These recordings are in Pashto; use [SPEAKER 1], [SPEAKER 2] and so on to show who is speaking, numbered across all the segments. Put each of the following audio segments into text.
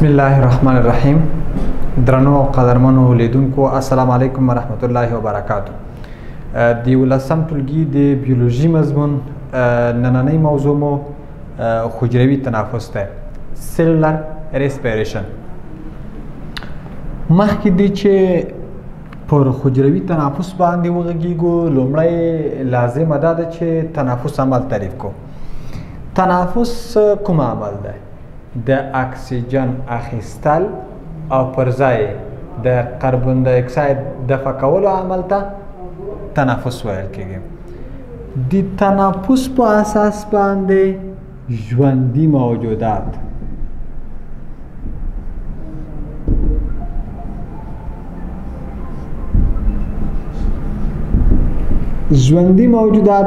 [SPEAKER 1] الله الرحمن الرحیم. درنو او قدرمنو لیدونکو، السلام علیکم ورحمت الله وبرکاتو. د یولسم ټولګي د بیولوژي مضمون نننۍ موضوع مو حجروي تنفس ده، cellular respiration. مخکې دی چې پر حجروي تنفس باندې وغږیږو، لومړی لازمه دا ده چې تنفس عمل تعریف کو. تنفس کوم عمل ده؟ د اکسیجن اخیستل او پر ځای د کاربن ډای اکساید دفع کولو عمل ته تنفس ویل کېږي. د تنفس په اساس باندې ژوندي موجودات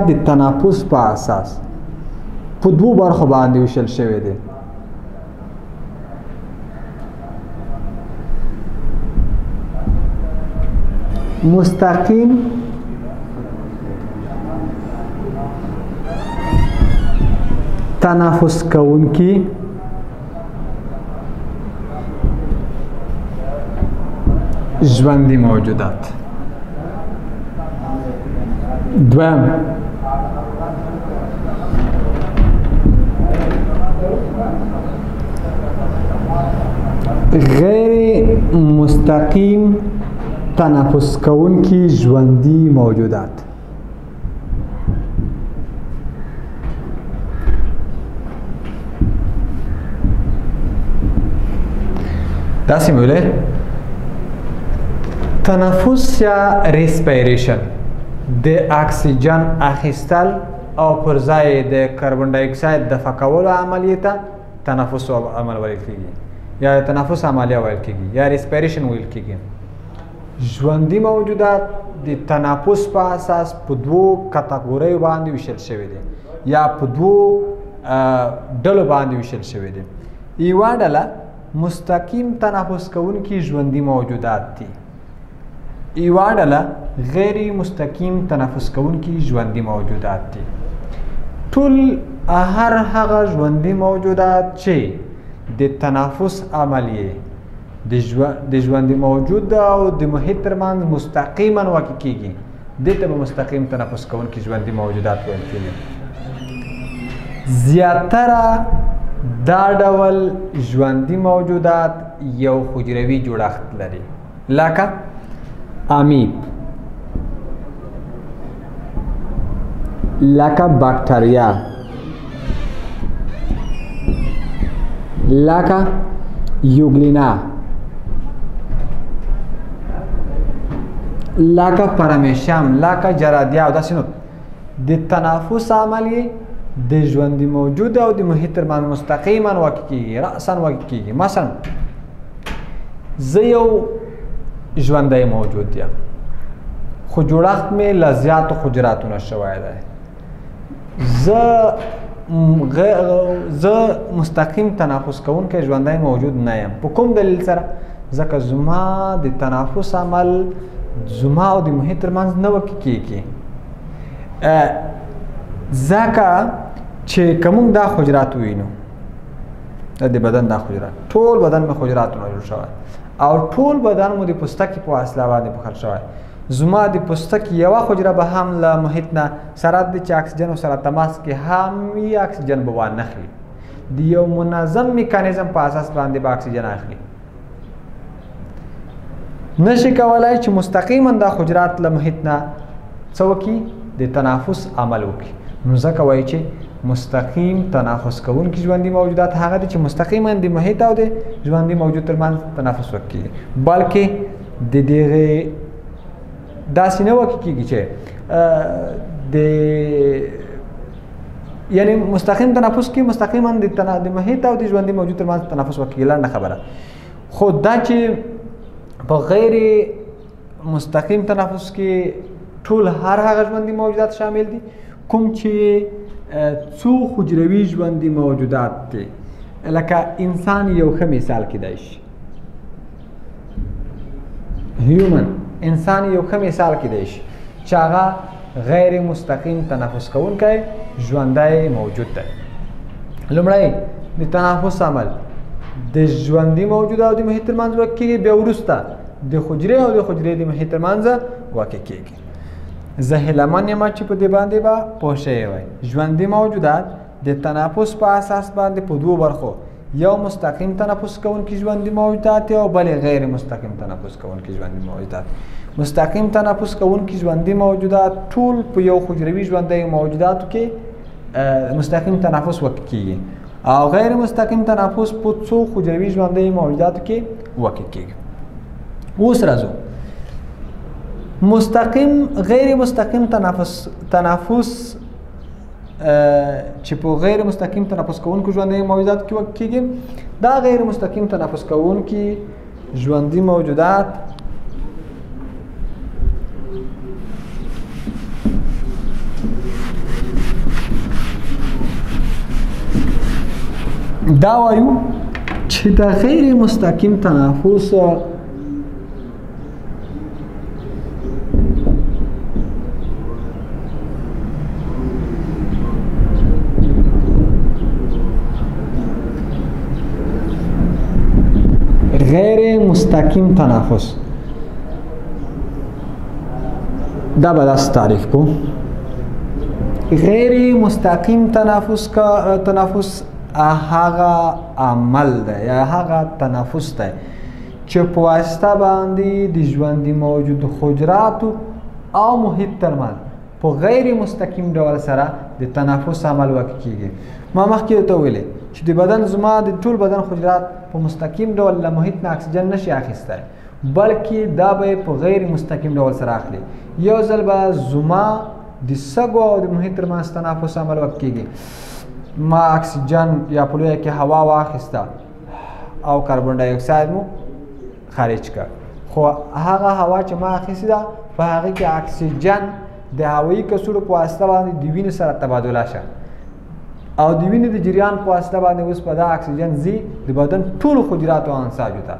[SPEAKER 1] د تنفس په اساس په دوو برخو باندې ویشل شوی دی. مستقیم تنفس کوونکي ژوندي موجودات. دویم غیر مستقیم تنفس کوونکي ژوندي موجودات. داسې مې ویلی، تنفس یا respiration د اکسیجن اخیستل او پر ځای د کاربن ډای اکساید دفع کولو عملیې ته تنفس عمل ویل کېږي، یا تنفس عملیه ویل کېږي، یا respiration ویل کېږي. ژوندي موجودات د تنفس په اساس په دوو کتګوریو باندې ویشل شوي دي، یا په دوو ډلو باندې ویشل شوي دي. یوه ډله مستقیم تنفس کوونکي ژوندي موجودات دي، یوه ډله غیر مستقیم تنفس کوونکي ژوندي موجودات دي. ټول هر هغه ژوندي موجودات چې د تنفس عمل یې د ژوندي موجود او د محیط ترمنځ مستقیما واقع کیږي، دې ته به مستقیم تنفس کوونکي ژوندي موجودات ویل کیږي. زیاتره دا ډول ژوندي موجودات یو حجروي جوړښت لري، لکه امیب، لکه باکتریا، لکه یوګلینا، لکه پرمیشم، لکه جرادیا او داسې نور. د تنفس عمل یې د ژوندي موجود او د محیط ترمنځ مستقیما واقع کیږي، رأسا واقع کیږي. مثلا زه یو ژوندی موجود یم، خو جوړښت مې له زیاتو حجراتو نه شوی دی. زه مستقیم تنفس کوونکی ژوندی موجود نه یم. په کوم دلیل سره؟ ځکه زما د تنفس عمل زما او د محیط ترمنځ نه واقع کیږي. ځکه چې که موږ دا حجرات ووینو، د بدن دا حجرات، ټول بدن مې حجراتو نه جوړ شوی او ټول بدن مو د پوستکي په واسطه باندې پوښل شوی. زما د پوستکي یوه حجره به هم له محیط نه سره د چې اکسیجن سره تماس کې هم وي، اکسیجن به وانخلي. د یو منظم میکانیزم په اساس باندې به اکسیجن اخلي. نشي کولای چې مستقیما دا حجرات له محیط نه څه وکړي، د تنفس عمل وکړي. نو ځکه وایي چې مستقیم تنفس کوونکي ژوندي موجودات هغه دي چې مستقیما د محیط او د ژوندي موجود ترمنځ تنفس وکړي، بلکې د دغې داسې نه واقع کېږي چې د یعنی مستقیم تنفس کې مستقیما د محیط او د ژوندي موجود ترمنځ تنفس وکړي. لنډه خبره، خو دا چې په غیر مستقیم تنفس کې ټول هر هغه ژوندي موجودات شامل دي کوم چې څو حجروي ژوندي موجودات دي، لکه انسان یو ښه مثال کیدای شي. هیومن انسان یو ښه مثال کیدای شي چې هغه غیر مستقیم تنفس کوونکی ژوندی موجود دی. لومړی د تنفس عمل د ژوندي موجودات او د محیط ترمنځ واقع کېږي، بیا وروسته د حجرې او د حجرې د محیط ترمنځ واقع کېږي. زه هیله من یم چې په دې باندې به پوه شوی وای. ژوندي موجودات د تنفس په اساس باندې په دوو برخو، یو مستقیم تنفس کوونکي ژوندي موجودات او بل غیر مستقیم تنفس کوونکي ژوندي موجودات. مستقیم تنفس کوونکي ژوندي موجودات ټول په یو حجروي ژوندیو موجوداتو کې مستقیم تنفس واقع کېږي، او غیر مستقیم تنفس په څو حجروي ژوندیو موجوداتو کې واقع کېږي. اوس راځو مستقیم غیر مستقیم تنفس چې په غیر مستقیم تنفس کوونکو ژوندیو موجوداتو کې واقع کېږي. دا غیر مستقیم تنفس کوونکي ژوندي موجودات دا وایو چې د غیر مستقیم تنفس غیر مستقیم تنفس دا به داسې تعریف کو. غیر مستقیم تنفس کا تنفس هغه عمل دی یا هغه تنفس دی چې په واسطه باندې د ژوندي موجود حجراتو او محیط ترمنځ په غیر مستقیم ډول سره د تنفس عمل واقع کېږي. ما مخکې ورته ویلې چې د بدن زما د ټول بدن حجرات په مستقیم ډول له محیط نه اکسیجن نشي اخیستی، بلکې دا به په غیر مستقیم ډول سره اخلي. یو ځل به زما د سږو او د محیط ترمنځ تنفس عمل واقع کېږي. ما اکسیجن یا په لویه کې هوا واخیسته او کاربن ډای اکساید مو خارج کړ، خو هغه هوا چې ما اخیستې ده په هغې کې اکسیجن د هوایي کڅوړو په واسطه باندې د وینې سره تبادله شه، او د وینې د جریان په واسطه باندې اوس په دا اکسیجن ځي د بدن ټولو حجراتو او انساجو ته،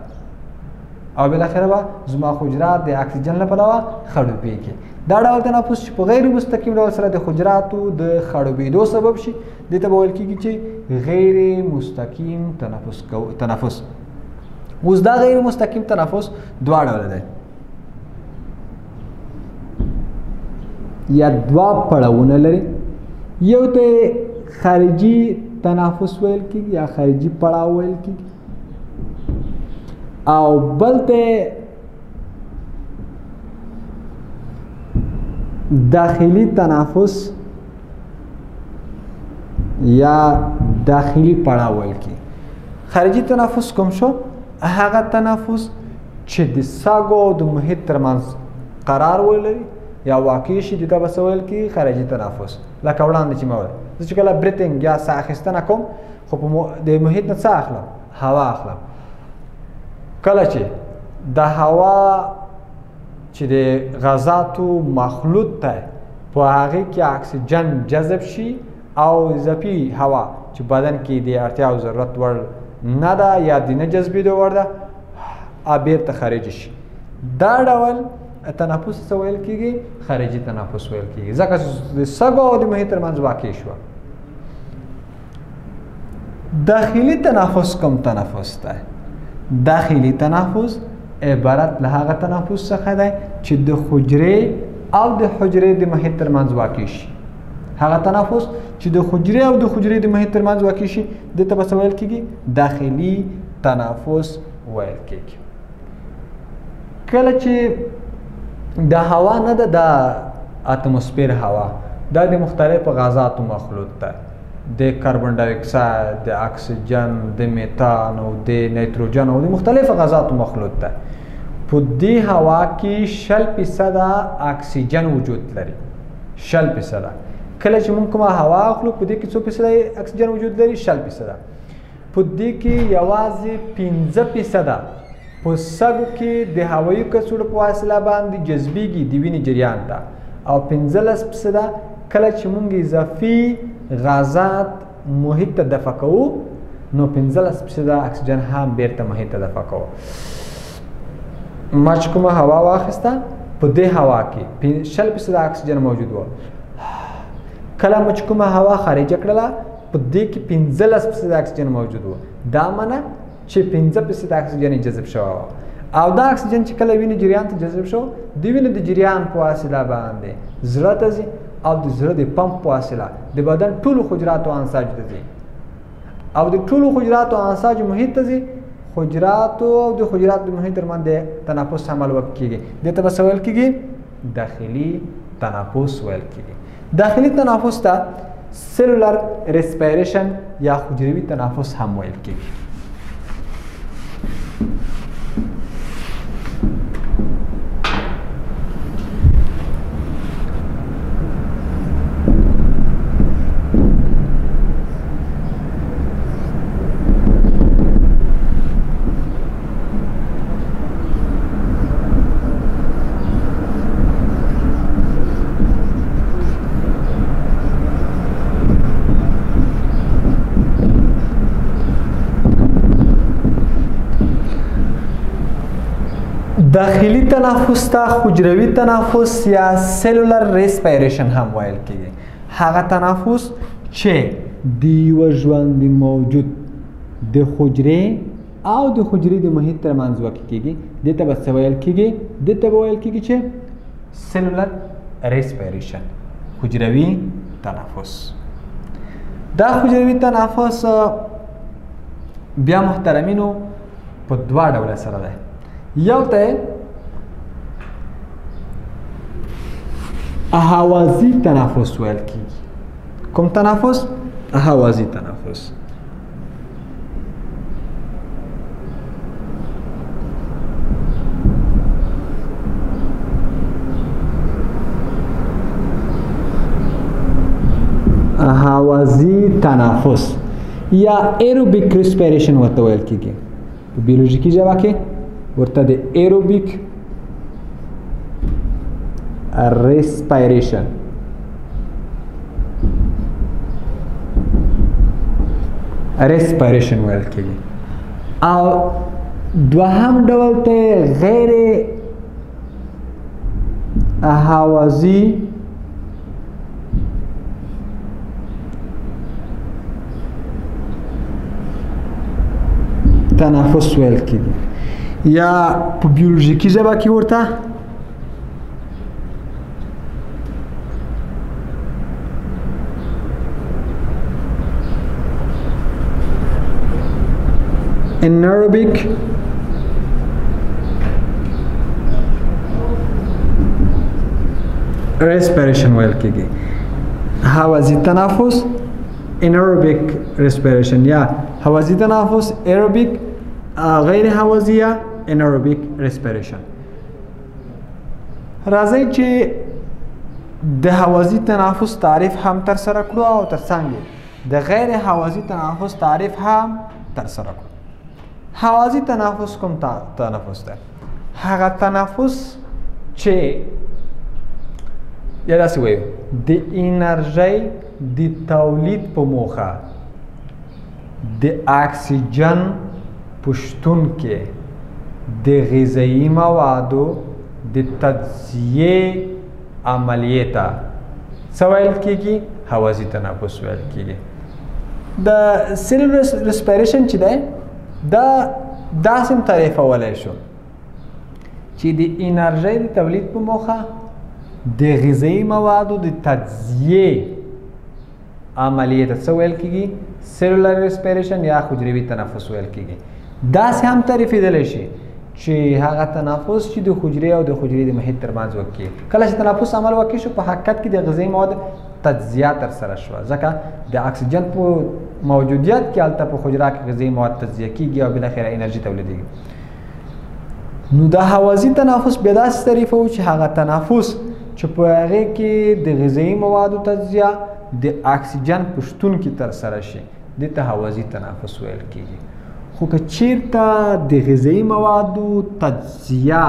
[SPEAKER 1] او بالاخره به زما حجرات د اکسیجن له پلوه خړوبېږي. دا ډول تنفس چې په غیر مستقیم ډول سره د حجراتو د خړوبېدو سبب شي، دې ته به ویل کېږي چې غیر مستقیم تنفس. اوس دا غیر مستقیم تنفس دوه ډوله دی یا دوه پړاوونه لري. یو ته خارجي تنفس ویل کېږي یا خارجي پړاو ویل کېږي، او بل ته داخلي تنفس یا داخلي پړاو ویل کېږي. خارجي تنفس کوم شو؟ هغه تنفس چې د سږو او د محیط ترمنځ قرار ولري یا واقع شي، دې ته به څه ویل کېږي؟ خارجي تنفس. لکه وړاندې چې ما ویل، زه چې کله breathing یا ساه اخیستنه کوم، خو په د محیط نه څه اخلم؟ هوا اخلم. کله چې د هوا چې د غازاتو مخلوط دی په هغې کې اکسیجن جذب شي او اضافي هوا چې بدن کې د اړتیا او ضرورت وړ نه ده یا د نه جذبېدو وړ ده بیرته خارج شي، دا ډول تنفس څه ویل کېږي؟ خارجي تنفس ویل کېږي، ځکه د سږو او د محیط ترمنځ واقع شوه. داخلي تنفس کوم تنفس دی؟ داخلي تنفس عبارت له هغه تنفس څخه دی چې د حجرې او د حجرې د محیط ترمنځ واقع شي. هغه تنفس چې د حجرې او د حجرې د محیط ترمنځ واقع شي، دې ته به څه ویل کېږي؟ داخلي تنفس ویل کېږي. کله چې د هوا نه ده، د اتموسفیر هوا دا د مختلفو غازاتو مخلوط ده، د کاربن ډای اکساید، د اکسیجن، د میتان او د نایتروجن او د مختلفو غازاتو مخلوط ده. په دې هوا کې 20% اکسیجن وجود لري. 20%. کله چې موږ کومه هوا اخلو په دې کې څو فیصده اکسیجن وجود لري؟ 20%. په دې کې یوازې 5% په سږو کې د هوایي کڅوړو په واسطه باندې جذبیږي د وینې جریان ته، او 15% کله چې موږ اضافي غازات محیط ته دفع کوو نو 15% اکسیجن هم بیرته محیط ته دفع کوو. ما چې کومه هوا واخیسته په دې هوا کې 20% اکسیجن موجود و. کله مو چې کومه هوا خارجه کړله په دې کې 15% اکسیجن موجود و. دا معنی چې 5% اکسیجن یې جذب شوی وه، او دا اکسیجن چې کله وینې جریان ته جذب شو، د وینې د جریان په واسطه باندې زړه ته ځي او د زړه د پمپ په واسطه د بدن ټولو حجراتو انساجو ته ځي، او د ټولو حجراتو انساجو محیط ته ځي. حجراتو او د حجراتو د محیط ترمنځ د تنفس عمل وکړي، دې ته به څه ویل کېږي؟ داخلي تنفس ویل کېږي. داخلي تنفس ته cellular respiration یا حجروي تنفس هم ویل کېږي. داخلي تنفس ته حجروي تنفس یا cellular respiration هم ویل کېږي. هغه تنفس چې د یوه ژوندي موجود د حجرې او د حجرې د محیط ترمنځ واقع کېږي، دې ته به څه ویل کېږي؟ دې ته به ویل کېږي چې cellular respiration، حجروي تنفس. دا حجروي تنفس بیا محترمینو په دوه ډوله سره دی. یو ته هوازي تنفس ویل کېږي. کوم تنفس؟ هوازي تنفس. هوازي تنفس یا aerobic respiration ورته ویل کېږي. په بیولوژیکي ژبه کې ورته د aerobic respiration ویل کېږي. او دوهم ډول ته غیر هوازي تنفس ویل کېږي، یا په بیولوژیکي ژبه کې ورته anaerobic respiration ویل کېږي. هوازي تنفس anaerobic respiration یا هوازي تنفس aerobic، غیر هوازي یا anaerobic respiration. راځئ چې د هوازي تنفس تعریف هم ترسره کړو او ترڅنګ د غیر هوازي تنفس تعریف هم ترسره کړو. هوازي تنفس کوم تنفس ده؟ هغه تنفس چې یا داسې وایو د انرژۍ د تولید په موخه د اکسیجن په شتون کې د غذایي موادو د تجزیې عملیې ته څه ویل کېږي؟ هوازي تنفس ویل کېږي. د cellular respiration چې دی دا داسې هم تعریفولی شو چې د انرژۍ د تولید په موخه د غذایي موادو د تجزیې عملیې ته څه ویل کېږي؟ cellular respiration یا حجروي تنفس ویل کېږي. داسې هم تعریفېدلی شي چې هغه تنفس چې د حجرې او د حجرې د محیط ترمنځ وکړي. کله چې تنفس عمل واقع شو، په حقیقت کې د غذایي مواد تجزیه ترسره شوه، ځکه د اکسیجن په موجودیت کې هلته په حجره کې غذایي مواد تجزیه کېږي او بالاخره انرژي تولیدېږي. نو د هوازي تنفس بیا داسې تعریفوو چې هغه تنفس چې په هغې کې د غذایي موادو تجزیه د اکسیجن په شتون کې ترسره شي، دې ته هوازي تنفس ویل کېږي. خو که چیرته د غذایي موادو تجزیه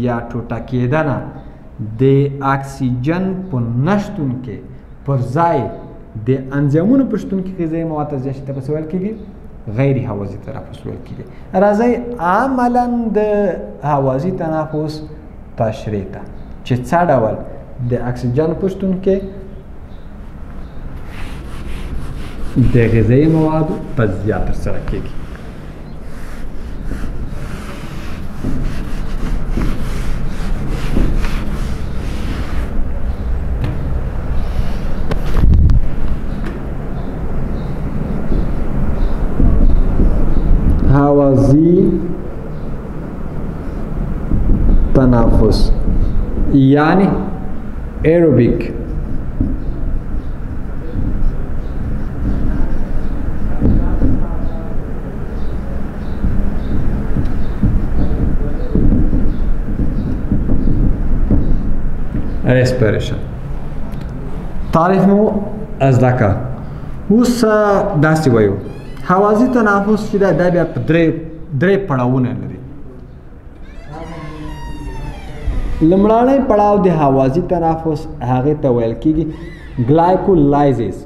[SPEAKER 1] یا ټوټه کېدنه د اکسیجن په نشتون کې پر ځای د انزیمونو په شتون کې غذایي مواد تجزیه شي، ته به څه ویل کېږي؟ غیر هوازي تنفس ویل کېږي. راځئ عملاً د هوازي تنفس تشریح ته چې څه ډول د اکسیجن په شتون کې د غذایي موادو تجزیه ترسره کېږي. هوازي تنفس یعنی ایروبیک respiration. تعریف مو زده کړه. اوس داسې وایو، هوازي تنفس چې ده دا بیا په درې پړاوونه لري. لومړنی پړاو د هوازي تنفس هغې ته ویل کېږي ګلایکولایزس.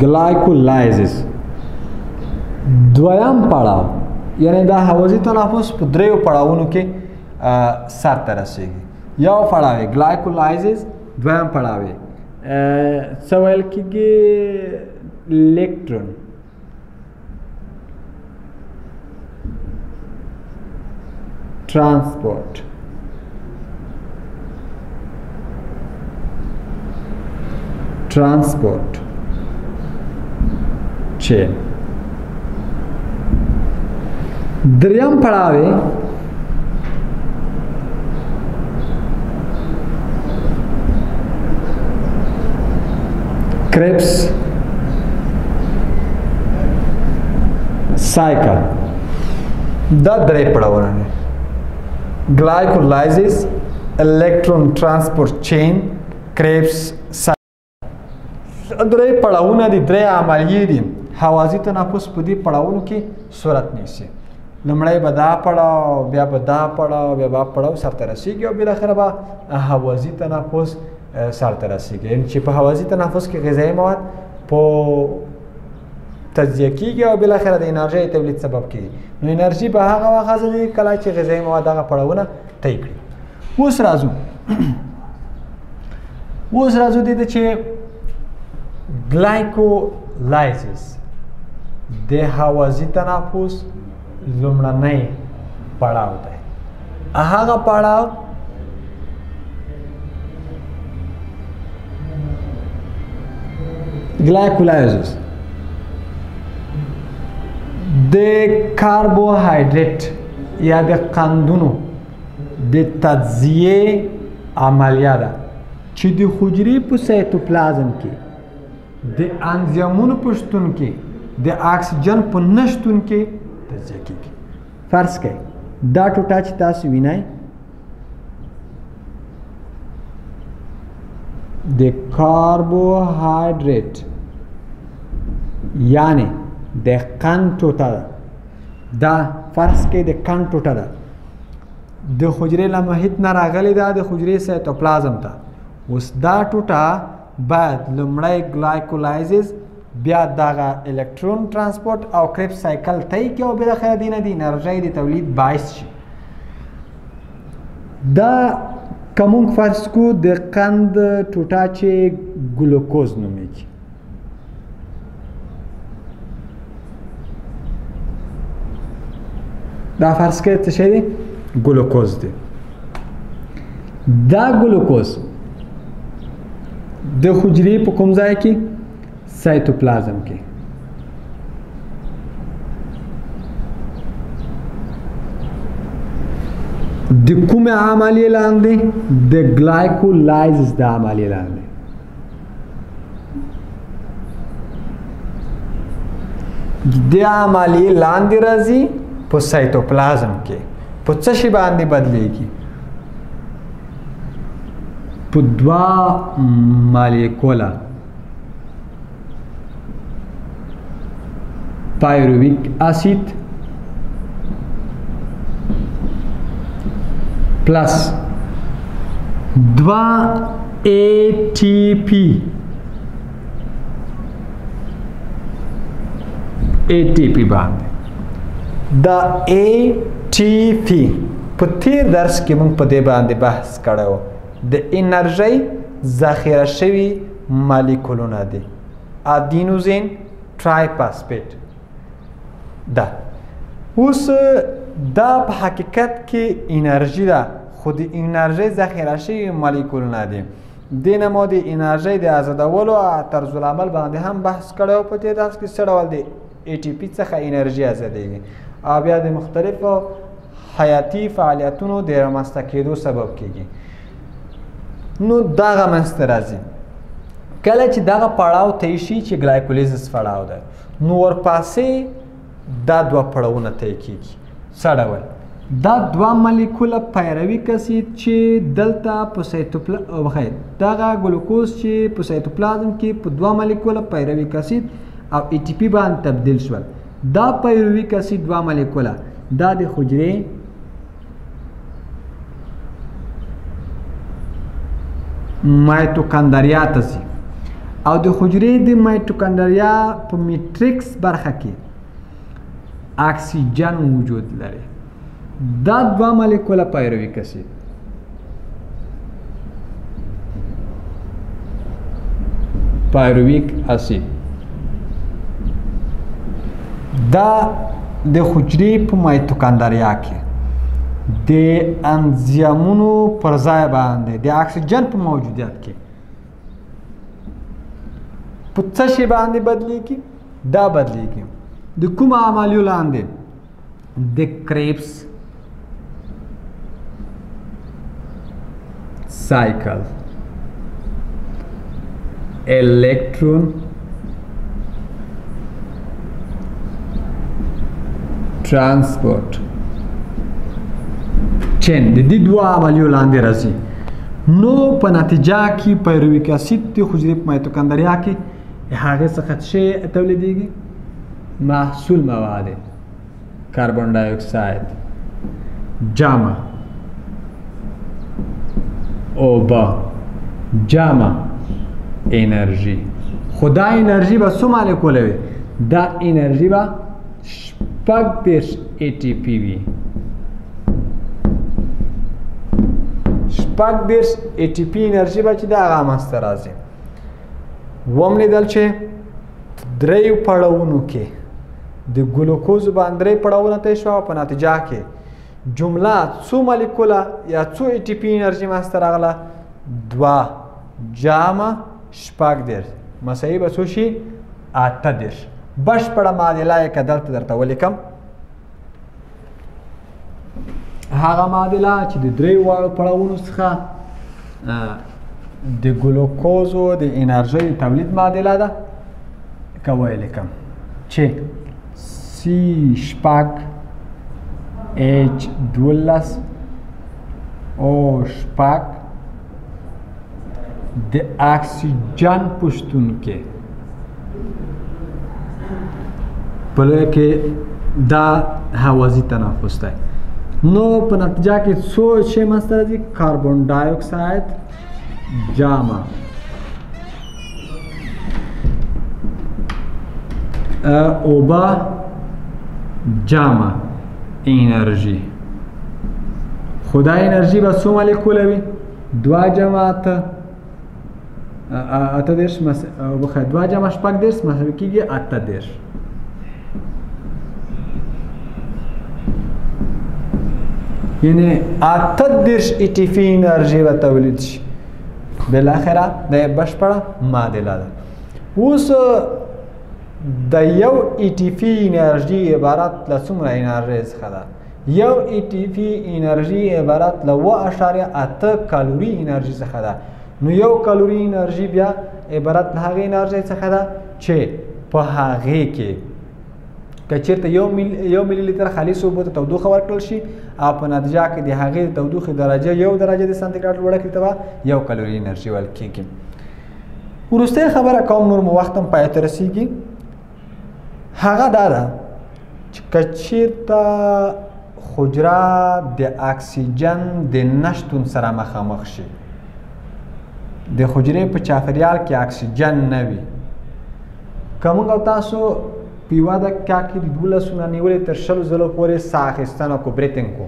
[SPEAKER 1] ګلایکولایزس. دویم پړاو یعنی دا هوازي تنفس په دریو پړاوونو کې سر ته رسېږي. یو پړاو یې ګلایکولایزس، دویم پړاو یې څه ویل کېږي الکترون ترانسپورت. ترانسپورت چین. دریم پړاو یې کریبس سایکل. دا درې پړاوونه دي، ګلایکولایزس، الکترون ترانسپورت چین، کریبس سایکل. درې پړاوونه دي، درې عملیې دي. هوازي تنفس په دې پړاوونو کې صورت نیسي. لومړی به دا پړاو، بیا به دا پړاو، بیا به پړاو سرته رسېږي او بالاخره به هوازي تنفس سرته رسېږي. یعنې چې په هوازي تنفس کې غذایي مواد په تجزیه کېږي او بالاخره د انرژۍ تولید سبب کېږي. نو انرژي به هغه وخت حاصلېږي کله چې غذایي مواد دغه پړاوونه طی کړي. اوس راځو دې ته چې ګلایکولایزس د هوازي تنفس لومړنی پړاو دی. هغه پړاو ګلایکولایزس د کاربوهایډریټ یا د قندونو د تجزیې عملیه ده چې د حجرې په سایتوپلازم کې د انزیمونو په شتون کې د اکسیجن په نشتون کې تجزیه کېږي. فرض کړئ دا ټوټه چې تاسو وینئ د کاربوهایډریټ یعنی د قند ټوټه ده، دا فرض کړئ د قند ټوټه ده، د حجرې له محیط نه راغلې ده د حجرې سایتوپلازم ته. اوس دا ټوټه باید لومړی ګلایکولایزس، بیا دغه الکترون ترانسپورت او کریبس سایکل طی کړي او بالاخره دې نه د انرژۍ د تولید باعث شي. دا که موږ فرض کړو د قند ټوټه چې ګلوکوز نومېږي، دا فرض کړئ څه شی دی؟ ګلوکوز دی. دا ګلوکوز د حجرې په کوم ځای کې؟ سایتوپلازم کې. د کومې عملیې لاندې؟ د ګلایکولایزس د عملیې لاندې. د عملیې لاندې راځي په سایتوپلازم کې. په څه شي باندې بدلیږي؟ په دوه مالیکوله پایروویک اسید پلس دوه ای ټي پي، ای ټي پي باندې. دا ای ټي پي په تیر درس کې موږ په دې باندې بحث کړی و، د انرژۍ ذخیره شوي مالیکولونه دي، ادینوزین ترایفاسفیټ ده. اوس دا په حقیقت کې انرژي ده، خو د انرژۍ ذخیره شوي مالیکولونه دي. دې نه مو د انرژۍ د ازادولو طرزالعمل باندې هم بحث کړی او په دې درس کې څه ډول د ای ټي پي څخه انرژي ازادېږي او بیا د مختلفو حیاتي فعالیتونو د رامنځته کېدو سبب کېږي. نو دغه منځته راځي. کله چې دغه پړاو طی شي چې ګلایکولیزس پړاو دی، نو ورپسې دا دوه پړاوونه طی کېږي. څه ډول؟ دا دوه مالیکوله پایرویک اسید چې دلته په دغه ګلوکوز چې په سایتوپلازم کې په دوه مالیکوله پایرویک اسید او ای ټي پي باندې تبدیل شول. دا پایرویک اسید دوه مالیکوله دا د حجرې مایتوکاندریا ته ځي او د حجرې د مایتوکاندریا په میټریکس برخه کې اکسیجن وجود لري. دا دوه مالیکوله پایرویک اسید دا د حجرې په مایتوکاندریا کې د انزیمونو پر ځای باندې د اکسیجن په موجودیت کې په څه شي باندې بدلیږي؟ دا بدلیږي د کوم عملیو لاندې؟ د کریبس سایکل، الکترون ترانسپورت چین، د دې دوه عملیو لاندې راځي. نو په نتیجه کې پایرویک اسید د حجرې په مایتوکاندریا کې هغې څخه څه تولیدېږي؟ محصول مواد، کاربن ډای اکساید جمع اوبه جمع انرژي. خو دا انرژي به څو مالیکوله وي؟ دا انرژي به 36 ای ټي پي وي. 36 ای ټي پي انرژي به چې دا هغه منځته راځي. وم لیدل چې دریو پړاوونو کې د ګلوکوز باندې درې پړاوونه طی شوه او په نتیجه کې جمله څو مالیکوله یا څو ای ټي پي انرژي منځته راغله؟ 2 جمع 36 مساوي به څو شي؟ 38. بشپړه معادله یې که دلته درته ولیکم، هغه معادله چې د درې واړو پړاوونو څخه د ګلوکوزو د انرژۍ تولید معادله ده، که ولیکم چې C6 H 12 O 6 د اکسیجن په شتون کې په لویه کې دا هوازي تنفس دی. نو په نتیجه کې څو شی منځته راځي؟ کاربن ډای اکساید جمع اوبه جمع انرژي. خو دا انرژي به څو مالیکوله وي؟ 2 جمع 8 38 2 جمع 36 مساوي کېږي 38. یعنې 38 ای ټي پي انرژي به تولید شي. بالاخره دا یې بشپړه معادله ده. اوس د یو ای ټي پي انرژي عبارت له څومره انرژي څخه ده؟ یو ای ټي پي انرژي عبارت له 7.8 کالوري انرژي څخه ده. نو یو کالوري انرژي بیا عبارت له هغې انرژي څخه ده چې په هغې کې که چېرته یو ملي لیتر خالص اوبو ته تودوخه ورکړل شي او په نتیجه کې د هغې د تودوخې درجه 1 درجه د سانتي ګراد لوړه کړي ته به 1 کالوري انرژي ویل کېږي. وروستۍ خبره کوم، نور مو وخت هم پای ته رسېږي، هغه دا ده چې که چېرته حجره د اکسیجن د نشتون سره مخامخ شي، د حجرې په چاپېریال کې اکسیجن نه وي، که موږ او تاسو په یوه دقیقه کې د 12 نه نیولې تر 20 ځلو پورې ساه اخیستنه کو، breathing کو،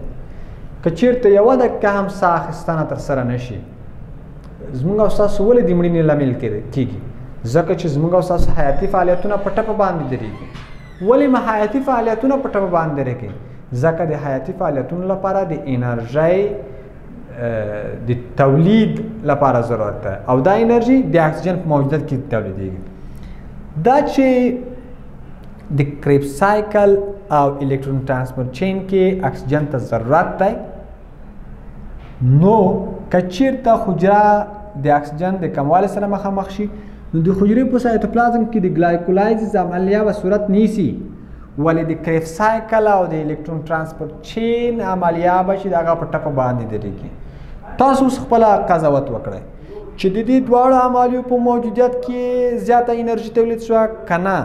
[SPEAKER 1] که چېرته یوه دقیقه هم ساه اخیستنه ترسره نه شي، زموږ او ستاسو ولې د مړینې لامل کېږي؟ ځکه چې زموږ او ستاسو حیاتي فعالیتونه په ټپه باندې درېږي. ولې مو حیاتي فعالیتونه په ټپه باندې درېږي؟ ځکه د حیاتي فعالیتونو لپاره د انرژۍ د تولید لپاره ضرورت ده او دا انرژي د اکسیجن په موجودیت کې تولیدېږي. دا چې د کریب سایکل او الکترون ترانسفر چین کې اکسیجن ته ضرورت دی، نو که چیرته حجره د اکسیجن د کموالي سره مخامخ شي نو د حجرې په سایتوپلازم کې د ګلایکولایزس عملیه به صورت نیسي، ولې د کریب سایکل او د الکترون ترانسپورت چین عملیه به چې د هغه په ټپه باندې درېږي. تاسو اوس خپله قضاوت وکړئ چې د دې دواړو عملیو په موجودیت کې زیاته انرژي تولید شوه که نه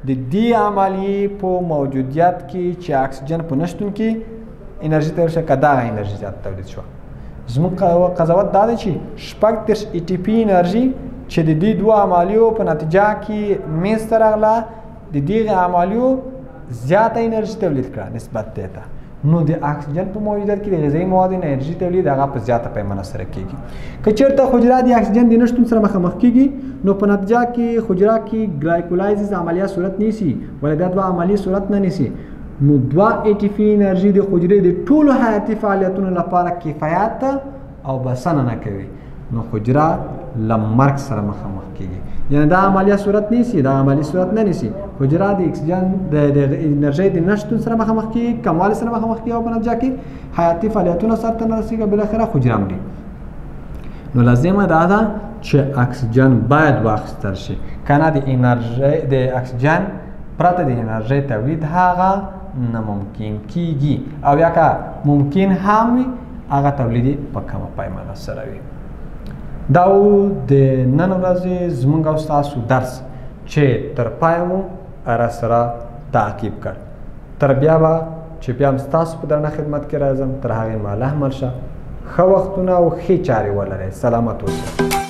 [SPEAKER 1] د دې عملیې په موجودیت کې چې اکسیجن په نشتون کې انرژي تولید شوه که دغه انرژي زیاته تولید شوه. زموږ قضاوت دا دی چې 36 ای ټي پي انرژي چې د دې دوه عملیو په نتیجه کې منځته راغله د دغې عملیو زیاته انرژي تولید کړه نسبت دې ته، نو د اکسیجن په موجودیت کې د غذایي موادو انرژي تولید هغه په زیاته پیمانه سره کیږي. که چیرته حجره د اکسیجن د نشتون سره مخامخ کیږي نو په نتیجه کې حجره کې ګلایکولایزس عملیه صورت نیسي، ولې دا دوه عملیې صورت نه نیسي. نو دوه ای ټي پي انرژي د حجرې د ټولو حیاتي فعالیتونو لپاره کفایت او بسنه نه کوي، نو حجره له مرګ سره مخامخ کیږي. یعنی دا عملیه صورت نیسي، دا عملیه صورت نه نیسي، حجره د اکسیجن د انرژۍ د نشتون سره مخامخ کیږي، کموالي سره مخامخ کیږي او په نتیجه کې حیاتي فعالیتونه سرته نه رسیږي، بالاخره حجره مري. نو لازمه دا ده چې اکسیجن باید واخیستل شي، که نه د انرژۍ د اکسیجن پرته د انرژۍ تولید هغه ناممکن کیږي، او یا که ممکن هم وي هغه تولید په کمه پیمانه سره وي. دا و د نن ورځې زموږ او ستاسو درس چې تر پایه مو را سره تعقیب کړ. تر بیا به چې بیا هم ستاسو په درنه خدمت کې راځم، تر هغې ماله مل شه، ښه وختونه او ښې چارې ولرئ. سلامت اوسئ.